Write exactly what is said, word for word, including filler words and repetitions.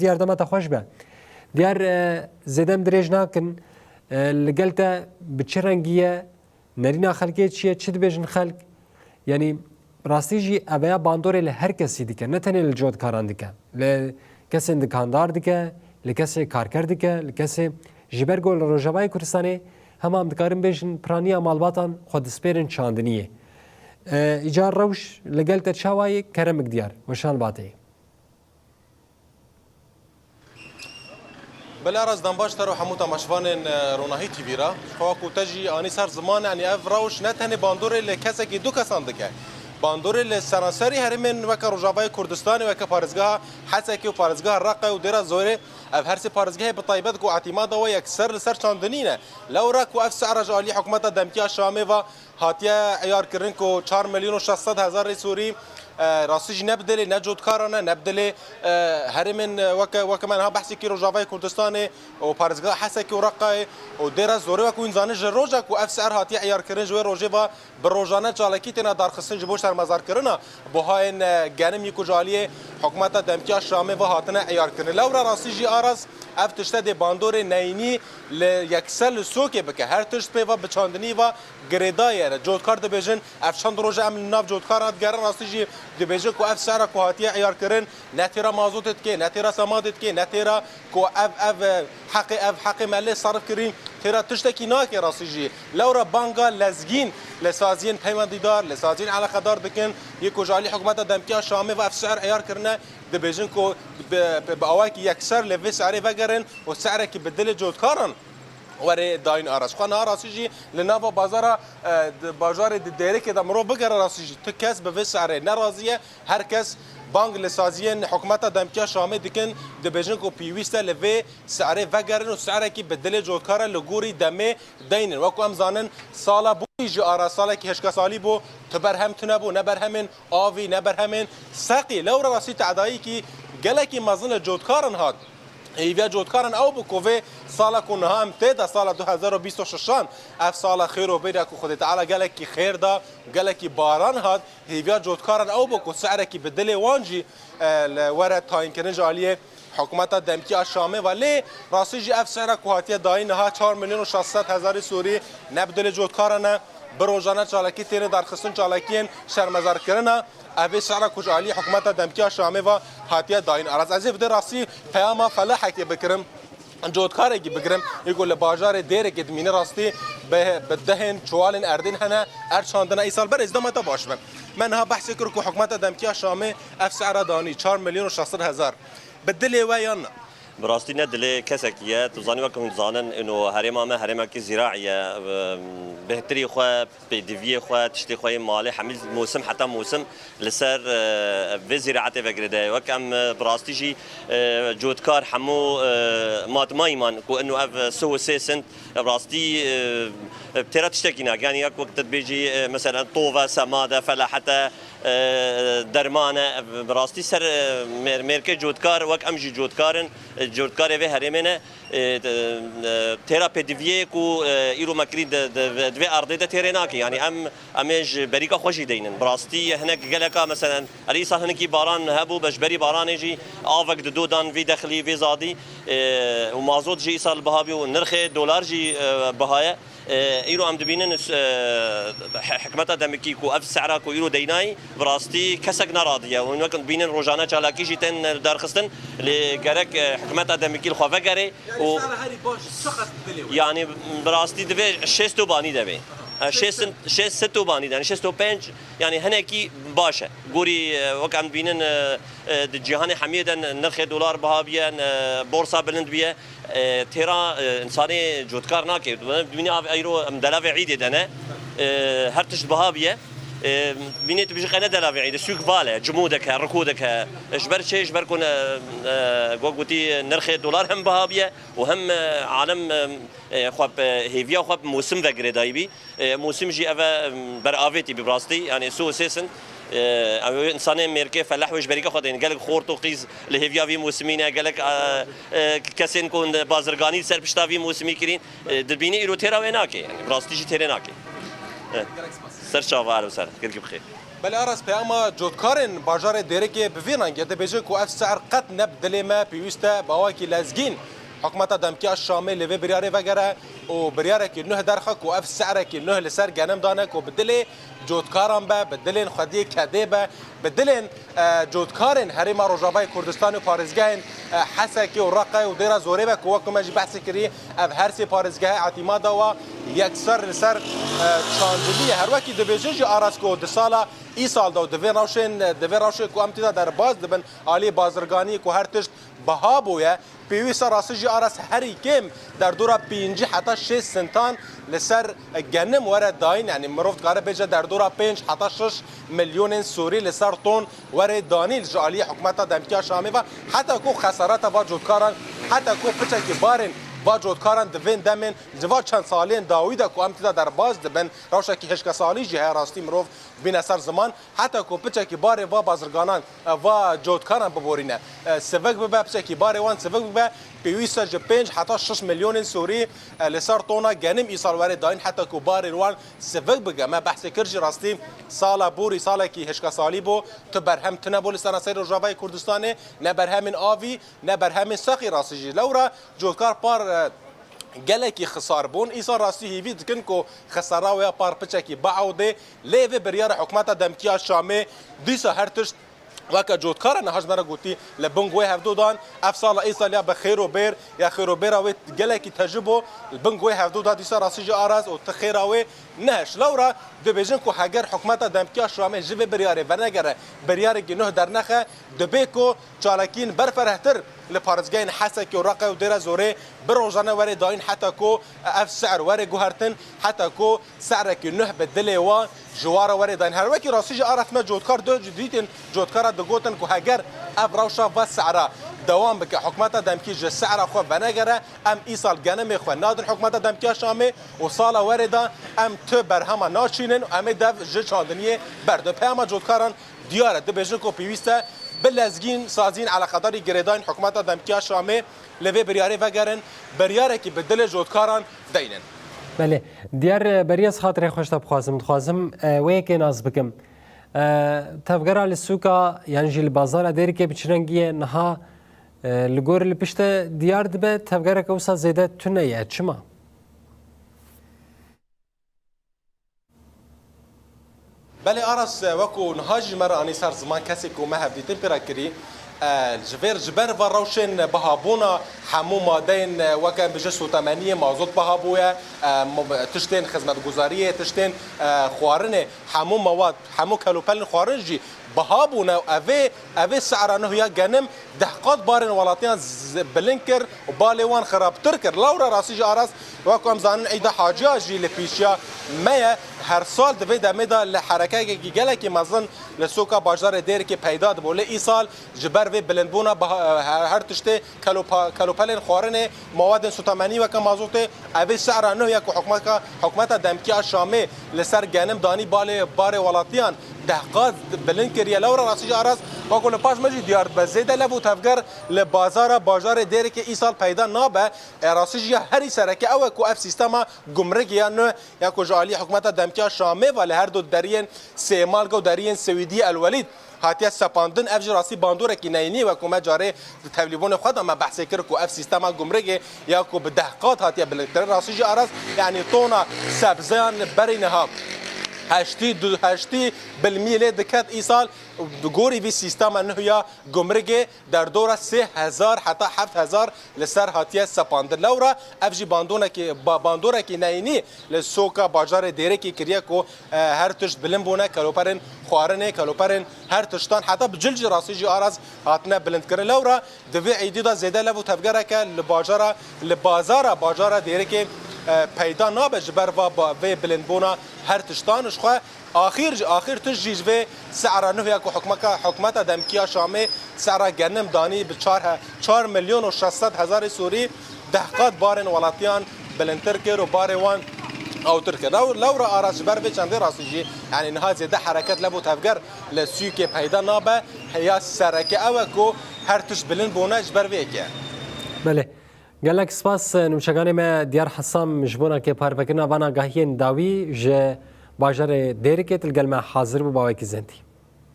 Diyar, dema te xweş be. Diyar, e, zêde em dirêj nakin. E, li gel te bi çi rengî ye? Nerîna xelkê çi ye? Çi dibêjin xelk? Yanî rastî jî eveya bandorê li her kesî dike, ne tenê li cotkaran dike. Li kesên dikandar dike, li kesê karker dike, li kesê, ji ber ku li Rojavayê Kurdistanê hema em dikarin bêjin piraniya malbatan xwe dispêrin çandiniyê. E, îcar rewş li gel te çawa ye? Keremik Diyar, weşan bateyê. Belê Aras, dem baş te re û hemû temaşevanên, e, Ronahî T V re. Xwe ku te jî anî ser ziman, yanî ev rewş ne tenê bandorê li kesekî du kesan dike. Bandorê li seranserî herêmên weke Rojavayê Kurdistanê, weke parêzgeha Hesekê û parêzgeha Reqe û Dêra Zorê, ev her sê parêzgehê bi taybet ku etîmada we yekser li ser çandinî ne. Lewra ku ev sera ji alî hikûmeta demkî ya Şamê ve hatiye eyarkirin ku çar milyon û şeş sed hezarê Sûrî, e, rastî jî ne bi dilê ne cotkaran e, ne bi dilê, e, herêmên, e, weke, weke me niha behsê kir Rojavayê Kurdistanê û parêzgeha Hesekê û Reqayê û Dêra Zorê, wekî hûn zanin ji roja ku ev ser hatiye eyarkirin ji wê rojê ve bi rojane çalakî têne darxistin ji bo şermezarkirina buhayên, e, genim yê ku ji aliyê hikûmeta demkî ya Şamê ve hatine eyarkirin. Lewra rastî jî Aras ev tişte dê bandorê neyînî li yekser li sokê bike. Her tişt pê ve bi çandinî ve girêdayî ye. Cotkar dibêjin, ev çend roj e em li nav cotkaran digerin, rastî jî dibêjin ku ev sera ku hatiye eyarkirin ne têra mazotê dike, ne têra semadê dike, ne têra ku ev, ev, e, heqê, ev heqê me lê serif kirî, têra tiştekî nake rastî jî. Lewra banga lezgîn li saziyên peywendîdar, li saziyên eleqedar dikin, yê ku ji alî hikûmeta demkî ya Şamê ve ev ser eyar kirine, dibêjin ku bi, bi, bi awayekî yekser li vê serê vegerin û serekî bi dilê cotkaran were dayîn Aras. Xwe niha rastî jî li nava bazara, e, di bajarê di Dêrikê de mirov bigere rastî jî tu kes bi vê serê nerazî ye. Her kes bang li saziyên hikûmeta demkî ya Şamê dikin, dibêjin ku pêwîst e li vê serê vegerin û serekî bi dilê cotkaran li gorî demê deynin. Wekî em zanin sala borî jî Aras salekî hişkesalî bû, tu berhem tune bû, ne berhemên avî, ne berhemên seqî. Lewra rastî tedayîkî gelekî mezin li cotkaran hat. Hêviya cotkaran ew bû ku vê sala ku niha em tê de, sala du hezar û bîst û şeşan, ev sala xêr û bêr e ku Xwedê Teala gelekî xêr da, gelekî baran hat, hêviya cotkaran ew bû ku serekî bi dilê wan jî, e, li were tayînkirin ji aliyê hikûmeta demkî ya Şamê ve. Lê rastî jî ev sera ku hatiye dayîn niha çar milyon û şeş sed hezarê Sûrî ne bi dilê cotkaran e. Bi rojane çalakî têne darxistin, çalakiyên şermezarkirina. Ev ê sera ku ji alî hikûmeta demkî ya Şamê ve hatiye dayîn Aras. Ez ê bi dê rastî peyama felahekê bikirim, cotkarekî bigirim. Ê ku li bajarê Dêrikê dimîne rastî bi, bi dehên çuwalên erdên hene, er çandine îsal. Berê ez dema te baş be. Me niha behsê kir ku hikûmeta demkî ya Şamê ev sera danî çar milyon û şeş sed hezar. Bi dilê we yan na? Bi rastî ne dilê kesekî ye. Tu zanî, weke hûn dizanin, ino herêma me herêmekî zîraî ye. Bêhtirî xwe, pêdiviyê xwe, tiştê xwe yê malê, hemî mosim heta mosim li ser, e, vê zîraetê ve girêdayî ye. Wek em, e, bi rastî jî, e, cotkar hemû, e, matmayî man ku ino ev sih û sê sint, e, bi rastî, e, e, têra tiştekî nake. Yanî wek, wek tu dibêjî, e, meselen tov e, semad e, felahet e, e, derman e. Bi rastî ser, e, mêr-, mêrkê cotkar, wek em jî cotkar in, e, cotkarê vê herêmê ne. E, e, têra pêdiviyê ku, e, îro me kirî di, di, di vê erdê de têrê nake. Yanî em, em ê ji berîka xwe jî deynin. Bi rastî hinek geleka, meselen, erê îsal hinekî baran hebû, be ji berî baranê jî avek dido dan vî dexlî, vî zadî, e, û mazot jî îsal biha bî û nirxê dolar jî, e, biha ye. E, îro em dibînin, e, he-, hikmeta demikî ku ev sera ku îro deynayî, bi rastî kesek neradiye. Hûn wek dibînin rojane çalakî jî tên derxistin, lê gerek, e, hikmeta demikî li xwe vegerê. Yanî û sala herî baş çiqas dilê we? Yanî bi rastî divê şêst û banî de be. Ha, şêst, şêst û banî de, yanî şêst û pênc, yanî hinekî baş e. Gorî, e, wek em dibînin, e, e, di cîhanê hemiyê de nirxê dolar biha biye, e, borsa bilind biye. E, têra, e, insanê cotkar nake. Dibînî av eyro em delavê îdê de ne. E, her tişt biha biye. E, bînê tu bijî qe ne delavê îdê. Sûk val e, cimûdek e, rikodek e. E, ji ber çi? Ji ber ku ne, e, ku gotî nirxê dolar hem biha biye û hem, e, alem, e, e, xwe bi hêviya xwe bi mosim ve girêdayî bî. E, mosim jî ev e, em, beravêtî bî bi rastî, yanî sih û sê sint. E, ew ê insanê mêrkê feleh wê ji berîka xwe deynin. Gelek xort û qîz li hêviya vî mosimî ne, gelek, e, e, kesên ku bazirganî li ser pişta vî mosimî kirîn, e, dibînî îro têra wê nake. Yanî bi rastî jî têrê nake. E, ser çava, ehlen û sehlen. Gelkî bi xêr. Belê Aras, peyama cotkarên bajarê Dêrikê bi vî rengê dibêje ku ev si'er qet ne bi dilê me pêwîst e bi awakî lezgîn hikûmeta demkî ya Şamê li vê biryarê vegere û biryarekî nuh derxe ku ev si'rekî nuh li ser genim dane ku bi dilê cotkaran be, bi dilên xwediyê kedê be, bi dilên, e, cotkarên Herêma Rojavayê Kurdistanê û parêzgehên, e, Hesekê û Reqayê û Dêra Zorê be ku wekî me jî behsê kirî, ev her sê parêzgeha îtîmada wa yekser li ser, e, çandinî ye. Her wekî dibêje jî Aras ku di sala îsal de û di vê rewşên, di vê rewşê ku em tê de derbas dibin, aliyê bazirganiyê ku her tişt biha bûye, pêwîst e rastî jî Aras herî kêm derdora pêncî heta şêst sintan li ser genim were dayîn, yanî mirov dikare bêje derdora pênc heta şeş milyonên Sûrî li ser ton were danîn ji aliyê hikûmeta demkî ya Şamê ve, heta ku xesareta va cotkaran, heta ku piçekî barên va cotkaran di vên demên, di va çend salên dawî de ku em tê de derbas dibin, rewşekî hişkesalî jî heye, rastî mirov bîne ser ziman, heta ku piçekî barê va bazirganan, e, va cotkaran biborîne, e, sivik bibe, piçekî barê wan sivik bibe, pêwîst e ji pênc heta şeş milyonên Sûrî, e, li ser tona genim îsal were dayîn, heta ku barên wan sivik bike. Me behsê kir jî rastî sala borî salekî hişkesalî bû, tu berhem tune bû li seranserê Rojavayê Kurdistanê, ne berhemên avî, ne berhemên sexî rastî jî. Lewra cotkar par, e, gelekî xisar bûn. Îsal rastî hîvî dikin ku xisara wê ya par piçekî biewdê. Lê vê biryara hikûmeta demkî ya Şamê dîsa her tişt weke cotkara niha ji me re gotî li bin guhê hevdû dan. Ev sala îsal ya bi xêr û bêr, ya xêr û bêra wê gelekî tejî bû. Li bin guhê hevdû da dîsa rastî jî Aras û ti xêra wê nehişt. Lewra dibêjin ku heger hikûmeta demkî ya Şamê ji vê biryarê venegere, biryarekî nuh dernexe, dibê ku çalakiyên berferehtir li parêzgehên Hesekê û Reqe û Dêra Zorê bi rojane were dayîn, heta ku ev si'er were guhertin, heta ku si'rekî nuh bi dilê wan ji wan re were dayîn. Her wekî rastî jî Aras me cotkar du dîtin, cotkara digotin ku heger ev rewşa va si'ra dewam bike, hikûmeta demkî ji si'ra xwe venegere, em îsal genimê xwe nadin hikûmeta demkî ya Şamê û sala were de em tu berhema naçînin û em ê dev ji çandiniyê berdin. Peyama cotkaran diyar e, dibêjin ku pêwîst e bi lezgîn saziyên eleqedarî girêdayîn hikûmeta demkî ya Şamê li vê biryarê vegerin, biryarekî bi dilê cotkaran deynin. Belê. Diyar, e, berî ez xatirê xwe ji te bixwazim, dixwazim, e, wê yekê nas bikim. E, tevgera li sûka yan jî li bazara Dêrikê bi çi rengî ye niha, e, li gor li pişt te diyar dibe, tevgereke wisa zêde tune ye. Çima? Belê Aras, e, wekû niha jî me re anî ser ziman, kesê ku me hevdîtin pê re kirî, e, ji vêr, ji ber va rewşên bihabûna hemû madeyên, e, weke em bêjin sotemeniyê, mazot biha bûye, e, mo-, tiştên xizmetguzariyê, tiştên, e, xwarinê, hemû mewad, hemû kelûpelên xwarin jî biha bûne û evê, evê si'ra nuh ya genim deh qat barên welatiyan z-, bilind kir û balê wan xirabtir kir. Lewra rastî jî Aras, wek em zanin, Îda Haciya jî li pêşiya me ye. Her sal di vê demê de li herekekekî gelekî mezin li sûka bajarê Dêrikê peyda dibû. Lê îsal ji ber vê bilindbûna biha-, her, her tiştê kelopa-, kelopelên xwarinê, mawadên sotemenî weke mazotê, evê si'ra nuh ya ku hikûmeta, hikûmeta demkî ya Şamê li ser genim danî balê, barê welatiyan deh qat bilind kiriye. Lewra rastî jî Aras, wek ku li paş me jî diyar dibe, zêde lev û tevger li bazara bajarê Dêrikê îsal peyda nabe. E, rastî jî ya herî sereke ew e ku ev sîstema gumrikê ya nû ya ku ji alî hikûmeta demkî ya Şamê ve li her du deriyên Sêmalga û deriyên Swêdiyê El Welîd hatiye sepandin. Ev jî rastî bandorekî neyînî ye, wek ku me carê di tevlîbûnê xwe de me behsê kir ku ev sîstema gumrikê ya ku bi deh qat hatiye bilindkirin. Rastî jî Aras, yanî tona sebzeyan berî niha heştî du, heştî bilmî lê diket îsal. Bi gorî vî sîstema nuh ya gumrikê derdora sê hezar heta heft hezar li ser hatiye sepandin. Lewra ev jî bandonekî, ba-, bandorekî neyînî li soka bajarê Dêrikê kiriye ku, e, her tişt bilind bûne, keloperên xwarinê, keloperên her tiştan, heta bi cil jî rastî jî Aras hatine bilindkirin. Lewra di vê êdî de zêde lev û tevgereke li bajara, li bazara, bajara Dêrikê, e, peyda nabe ji ber va ba-, vê bilindbûna her tiştan. Ji xwe axîr, axîr tişt jî ji vê si'ra nuh ya ku hikûmeka-, hikûmeta demkî ya Şamê si'ra genim danî bi çar he-, çar milyon û şeş sed hezarê Sûrî deh qat barên welatiyan bilindtir kir û barê wan awtir kir. Lew-, lewra Aras ji ber vê çendê rastî jî, yanî niha zêde hereket lev û tevger li sûkê peyda nabe. Heya sereke ew e ku her tişt bilind bûne ji ber vê yekê. Belê. Gelek spas, nûçeganê me Diyar Hesam, ji bona ke parvekirina van agahiyên dawî ji Bajarê Dêrikê tu li gel me hazir bû bawekî zendî.